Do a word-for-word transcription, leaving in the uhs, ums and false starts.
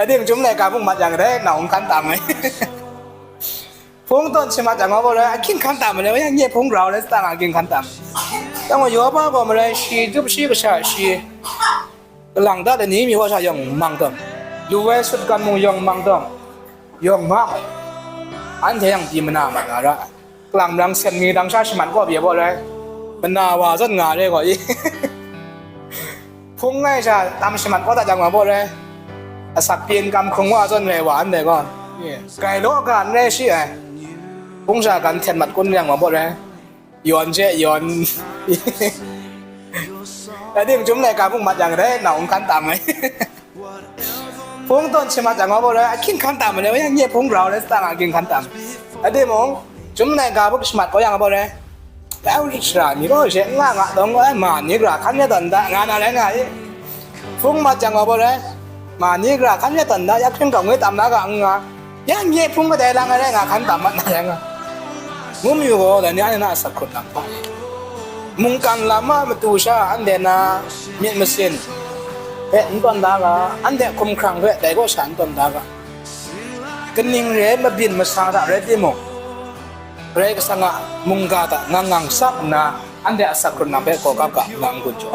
Adim jum lai ka bung mat yang rai, na hung kan tam ai. Hpung tawn shi mat yang wa bo rai, akin kan tam ai, yang nye hpung rau rai, sta nga akin kan tam. Yang wa yaw ba gaw ma rai, shi dup shi kasha shi. Kalang da le ni mi wa sha yawng mang dawng. Lu wai sut kan mung yawng mang dawng. Yawng mang. Anhte yang di mana mat nga ra. Kalang marang sem ni dang sha shaman kaw pyi a baw rai. Mana wa zawn nga re gaw i. Hpung ngai sha tam shaman kaw dat jang wa baw rai. Asak pyin kam hkrung wa zawn rai wa an dai gaw. Gai law ga n rai shi ai. Hpung sha gan hten mat kun yang wa baw rai. Yawn je, yawn. Adim jum lai ka bung mat yang rai, na hung kan tam ai. Hpung tawn shi mat yang wa baw rai, akin kan tam ai, yang nye hpung rau rai, sta nga akin kan tam. Adim mung, jum lai ka bung shi mat kaw yang wa baw rai. Dai wu shara ni gaw she nga nga dawng ai, ma ni gra hkan ya tawn da, nga na rai nga i. Hpung mat yang wa baw rai, ma ni gra hkan ya tawn da, ya hpring gaw ngoi tam na ga n nga. Ya nye hpung kadai lang ai rai nga, hkan tam mat na rai nga. Ngu mayu gaw, dai ni anhte na asak hkrut lam hpa. Mungkan lam a matu sha anhte na myit masin hpe n tawn da ga, anhte hkumhkrang hpe dai kaw sha n tawn da ga. Kaning re ai mabyin masang hta rai timung, Karai Kasang a mungga hta ngang ngang tsap nna, anhte asak hkrut lam hpe gaw kap ga, nang n-gun jaw.